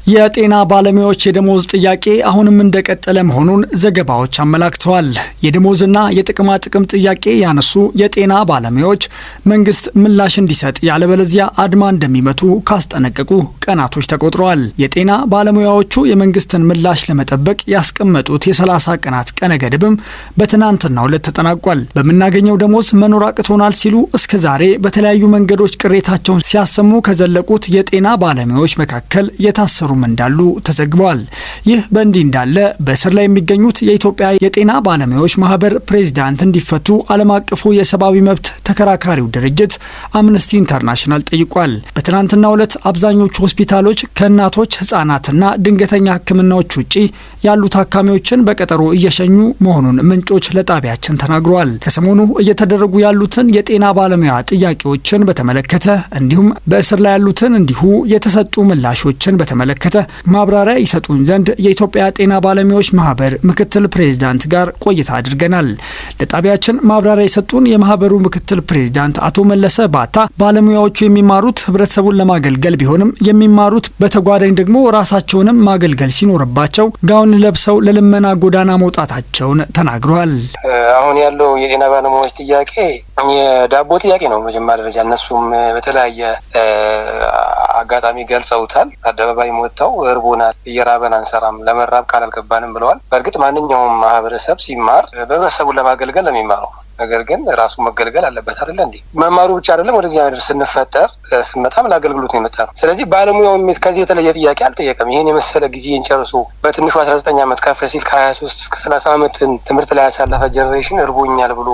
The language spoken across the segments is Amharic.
የጤና ባለሙያዎች የደሞዝ ጥያቄ አሁንም እንደቀጠለ መሆኑን ዘገባዎች አመላክተዋል። የደሞዝና የጥቅማ ጥቅም ጥያቄ ያነሱ የጤና ባለሙያዎች መንግስት ምላሽ እንዲሰጥ ያለበለዚያ አድማ እንደሚመቱ ካስጠነቀቁ ቀናቶች ተቆጥረዋል። የጤና ባለሙያዎቹ የመንግስትን ምላሽ ለመጠበቅ ያስቀመጡት የ30 ቀናት ቀነ ገደብም በትናንትናው ዕለት ተጠናቋል። በምናገኘው ደሞዝ መኖር አቅቶናል ሲሉ እስከ ዛሬ በተለያዩ መንገዶች ቅሬታቸውን ሲያሰሙ ከዘለቁት የጤና ባለሙያዎች መካከል የታሰሩ እንዳሉ ተዘግበዋል። ይህ በእንዲህ እንዳለ በእስር ላይ የሚገኙት የኢትዮጵያ የጤና ባለሙያዎች ማህበር ፕሬዚዳንት እንዲፈቱ ዓለም አቀፉ የሰብአዊ መብት ተከራካሪው ድርጅት አምነስቲ ኢንተርናሽናል ጠይቋል። በትናንትናው ዕለት አብዛኞቹ ሆስፒታሎች ከእናቶች ህጻናትና ድንገተኛ ሕክምናዎች ውጪ ያሉ ታካሚዎችን በቀጠሮ እየሸኙ መሆኑን ምንጮች ለጣቢያችን ተናግረዋል። ከሰሞኑ እየተደረጉ ያሉትን የጤና ባለሙያ ጥያቄዎችን በተመለከተ እንዲሁም በእስር ላይ ያሉትን እንዲሁ የተሰጡ ምላሾችን በተመለከተ ማብራሪያ ይሰጡን ዘንድ የኢትዮጵያ ጤና ባለሙያዎች ማህበር ምክትል ፕሬዚዳንት ጋር ቆይታ አድርገናል። ለጣቢያችን ማብራሪያ የሰጡን የማህበሩ ምክትል ፕሬዚዳንት አቶ መለሰ ባታ ባለሙያዎቹ የሚማሩት ህብረተሰቡን ለማገልገል ቢሆንም የሚማሩት በተጓዳኝ ደግሞ ራሳቸውንም ማገልገል ሲኖርባቸው ጋውን ለብሰው ለልመና ጎዳና መውጣታቸውን ተናግረዋል። አሁን ያለው የጤና ባለሙያዎች ጥያቄ የዳቦ ጥያቄ ነው። መጀመሪያ ደረጃ እነሱም በተለያየ አጋጣሚ ገልጸውታል። አደባባይ ወጥተው እርቦናል፣ እየራበን አንሰራም፣ ለመራብ ቃል አልገባንም ብለዋል። በእርግጥ ማንኛውም ማህበረሰብ ሲማር ህብረተሰቡን ለማገልገል ነው የሚማረው። ነገር ግን ራሱ መገልገል አለበት አይደለ እንዴ? መማሩ ብቻ አይደለም። ወደዚህ ምድር ስንፈጠር ስንመጣም ለአገልግሎት ነው የመጣ ነው። ስለዚህ ባለሙያው ከዚህ የተለየ ጥያቄ አልጠየቀም። ይህን የመሰለ ጊዜን ጨርሶ በትንሹ 19 ዓመት ከፍ ሲል ከ23 እስከ 30 ዓመትን ትምህርት ላይ ያሳለፈ generation እርቦኛል ብሎ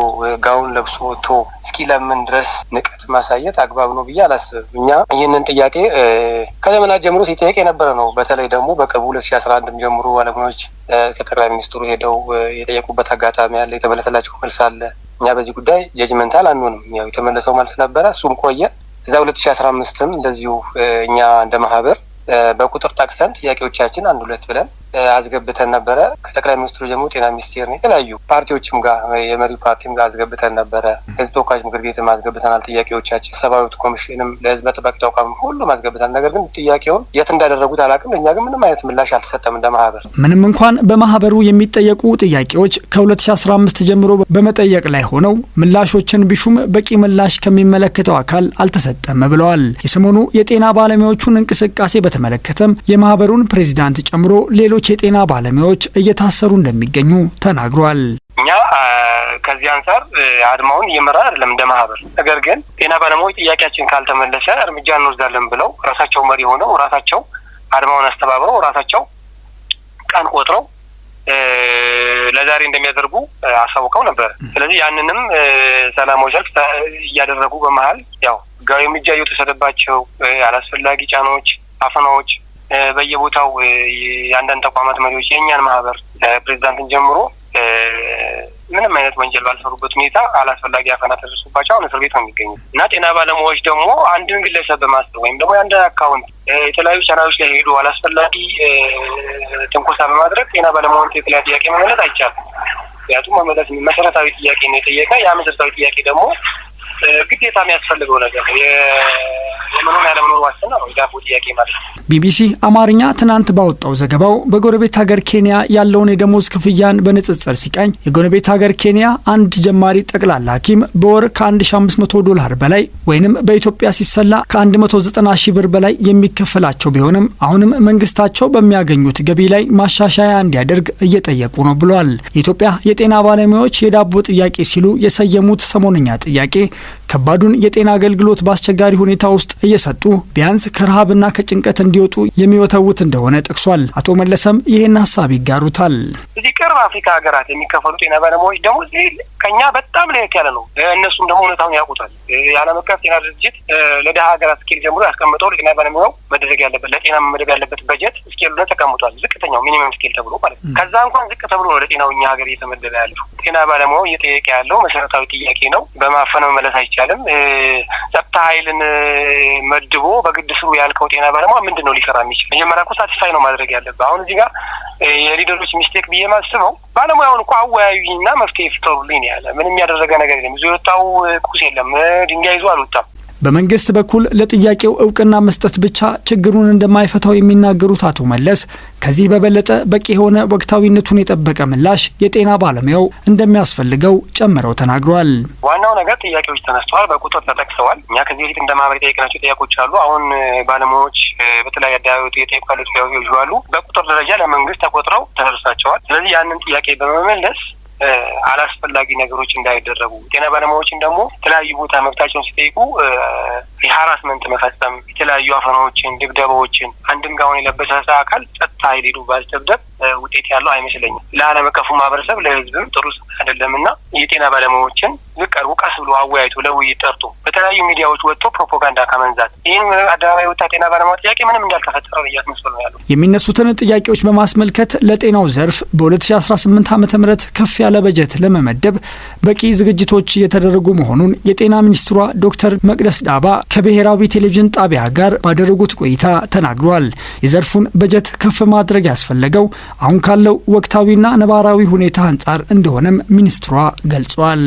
ጋውን ለብሶ ወጥቶ እስኪለምን ድረስ ንቀት ማሳየት አግባብ ነው ብዬ አላስብም። እኛ ይህንን ጥያቄ ከዘመናት ጀምሮ ሲጠየቅ የነበረ ነው። በተለይ ደግሞ በቅርቡ 2011 ጀምሮ ባለሙያዎች ከጠቅላይ ሚኒስትሩ ሄደው የጠየቁበት አጋጣሚ አለ። የተመለሰላቸው መልስ አለ። እኛ በዚህ ጉዳይ judgmental አንሆንም። ያው የተመለሰው መልስ ነበረ፣ እሱም ቆየ። እዛ 2015ም እንደዚሁ እኛ እንደ ማህበር በቁጥር ጠቅሰን ጥያቄዎቻችን አንድ ሁለት ብለን አስገብተን ነበረ። ከጠቅላይ ሚኒስትሩ ጀምሮ ጤና ሚኒስቴር፣ የተለያዩ ፓርቲዎችም ጋር የመሪው ፓርቲም ጋር አስገብተን ነበረ። ህዝብ ተወካዮች ምክር ቤትም አስገብተናል ጥያቄዎቻችን። ሰብአዊ መብት ኮሚሽንም፣ ለህዝብ ጠባቂ ተቋም ሁሉም አስገብተናል። ነገር ግን ጥያቄውን የት እንዳደረጉት አላውቅም። እኛ ግን ምንም አይነት ምላሽ አልተሰጠም እንደ ማህበር። ምንም እንኳን በማህበሩ የሚጠየቁ ጥያቄዎች ከ2015 ጀምሮ በመጠየቅ ላይ ሆነው ምላሾችን ቢሹም በቂ ምላሽ ከሚመለከተው አካል አልተሰጠም ብለዋል። የሰሞኑ የጤና ባለሙያዎቹን እንቅስቃሴ በተመለከተም የማህበሩን ፕሬዚዳንት ጨምሮ ሌሎች የጤና ባለሙያዎች እየታሰሩ እንደሚገኙ ተናግሯል። እኛ ከዚህ አንጻር አድማውን እየመራ አይደለም እንደ ማህበር። ነገር ግን ጤና ባለሙያዎች ጥያቄያችን ካልተመለሰ እርምጃ እንወስዳለን ብለው ራሳቸው መሪ ሆነው ራሳቸው አድማውን አስተባብረው ራሳቸው ቀን ቆጥረው ለዛሬ እንደሚያደርጉ አሳውቀው ነበር። ስለዚህ ያንንም ሰላማዊ ሰልፍ እያደረጉ በመሀል ያው ህጋዊ እርምጃ እየተወሰደባቸው አላስፈላጊ ጫናዎች፣ አፈናዎች በየቦታው የአንዳንድ ተቋማት መሪዎች የእኛን ማህበር ፕሬዚዳንትን ጀምሮ ምንም አይነት ወንጀል ባልሰሩበት ሁኔታ አላስፈላጊ አፈና ተደርሶባቸው አሁን እስር ቤት ነው የሚገኙት እና ጤና ባለሙያዎች ደግሞ አንድን ግለሰብ በማሰር ወይም ደግሞ የአንድን account የተለያዩ ቻናሎች ላይ ሄዶ አላስፈላጊ ትንኮሳ በማድረግ ጤና ባለሙያውን ትክክለኛ ጥያቄ መመለስ አይቻልም። ምክንያቱም መመለስ መሰረታዊ ጥያቄ ነው የጠየቀ። ያ መሰረታዊ ጥያቄ ደግሞ ግዴታ የሚያስፈልገው ነገር ነው። የመኖር ያለመኖር ዋስትና ነው የዳቦ ጥያቄ ማለት ነው። ቢቢሲ አማርኛ ትናንት ባወጣው ዘገባው በጎረቤት ሀገር ኬንያ ያለውን የደሞዝ ክፍያን በንጽጽር ሲቃኝ የጎረቤት ሀገር ኬንያ አንድ ጀማሪ ጠቅላላ ሐኪም በወር ከ1500 ዶላር በላይ ወይንም በኢትዮጵያ ሲሰላ ከ190 ሺህ ብር በላይ የሚከፈላቸው ቢሆንም አሁንም መንግስታቸው በሚያገኙት ገቢ ላይ ማሻሻያ እንዲያደርግ እየጠየቁ ነው ብሏል። የኢትዮጵያ የጤና ባለሙያዎች የዳቦ ጥያቄ ሲሉ የሰየሙት ሰሞነኛ ጥያቄ ከባዱን የጤና አገልግሎት በአስቸጋሪ ሁኔታ ውስጥ እየሰጡ ቢያንስ ከረሃብና ከጭንቀት እንዲወጡ የሚወተውት እንደሆነ ጠቅሷል። አቶ መለሰም ይህን ሀሳብ ይጋሩታል። እዚህ ቅርብ አፍሪካ ሀገራት የሚከፈሉ ጤና ባለሙያዎች ደግሞ ከኛ በጣም ለየት ያለ ነው። እነሱም ደግሞ እውነታውን ያውቁታል። የዓለም አቀፍ ጤና ድርጅት ለድሀ ሀገራት scale ጀምሮ ያስቀምጠው ለጤና ባለሙያው መደረግ ያለበት ለጤና መመደብ ያለበት በጀት scale ኡ ላይ ተቀምጧል። ዝቅተኛው minimum scale ተብሎ ማለት ነው። ከዛ እንኳን ዝቅ ተብሎ ነው ለጤናው እኛ ሀገር እየተመደበ ያለው። ጤና ባለሙያው እየጠየቀ ያለው መሰረታዊ ጥያቄ ነው። በማፈን መመለስ አይቻልም። ጸጥታ ኃይልን መድቦ በግድ ስሩ ያልከው ጤና ባለሙያ ምንድን ነው ሊሰራ የሚችል? መጀመሪያ እኮ satisfy ነው ማድረግ ያለብህ። አሁን እዚህ ጋር የ leader ኦች mistake ብዬ ማስበው ባለሙያውን እኮ አወያዩኝና መፍትሄ ፍጠሩልኝ ነው ያለ። ምንም ያደረገ ነገር የለም። ይዞ የወጣው ቁስ የለም። ድንጋይ ይዞ አልወጣም። በመንግስት በኩል ለጥያቄው እውቅና መስጠት ብቻ ችግሩን እንደማይፈታው የሚናገሩት አቶ መለስ ከዚህ በበለጠ በቂ የሆነ ወቅታዊነቱን የጠበቀ ምላሽ የጤና ባለሙያው እንደሚያስፈልገው ጨምረው ተናግሯል። ዋናው ነገር ጥያቄዎች ተነስተዋል፣ በቁጥር ተጠቅሰዋል። እኛ ከዚህ በፊት እንደ ማህበር የጠየቅናቸው ጥያቄዎች አሉ። አሁን ባለሙያዎች በተለያዩ አደባባይ የጠየቁ ያሉ ጥያቄዎች አሉ። በቁጥር ደረጃ ለመንግስት ተቆጥረው ተደርሳቸዋል። ስለዚህ ያንን ጥያቄ በመመለስ አላስፈላጊ ነገሮች እንዳይደረጉ፣ ጤና ባለሙያዎችን ደግሞ የተለያዩ ቦታ መብታቸውን ሲጠይቁ የ harassment መፈጸም፣ የተለያዩ አፈናዎችን፣ ድብደባዎችን፣ አንድን ጋውን የለበሰ አካል ጸጥታ ኃይል ሄዶ ማስደብደብ ውጤት ያለው አይመስለኝም። ለዓለም አቀፉ ማህበረሰብ ለህዝብም ጥሩ አይደለም እና የጤና ባለሙያዎችን ዝቅ አድርጎ ቀስ ብሎ አወያይቶ ለውይይት ጠርቶ በተለያዩ ሚዲያዎች ወጥቶ ፕሮፓጋንዳ ከመንዛት ይህን አደባባይ ወጣ ጤና ባለሙያ ጥያቄ ምንም እንዳልተፈጠረ እያስመሰሉ ነው ያሉ። የሚነሱትን ጥያቄዎች በማስመልከት ለጤናው ዘርፍ በ2018 ዓ.ም ከፍ ያለ በጀት ለመመደብ በቂ ዝግጅቶች እየተደረጉ መሆኑን የጤና ሚኒስትሯ ዶክተር መቅደስ ዳባ ከብሔራዊ ቴሌቪዥን ጣቢያ ጋር ባደረጉት ቆይታ ተናግሯል። የዘርፉን በጀት ከፍ ማድረግ ያስፈለገው አሁን ካለው ወቅታዊና ነባራዊ ሁኔታ አንጻር እንደሆነም ሚኒስትሯ ገልጿል።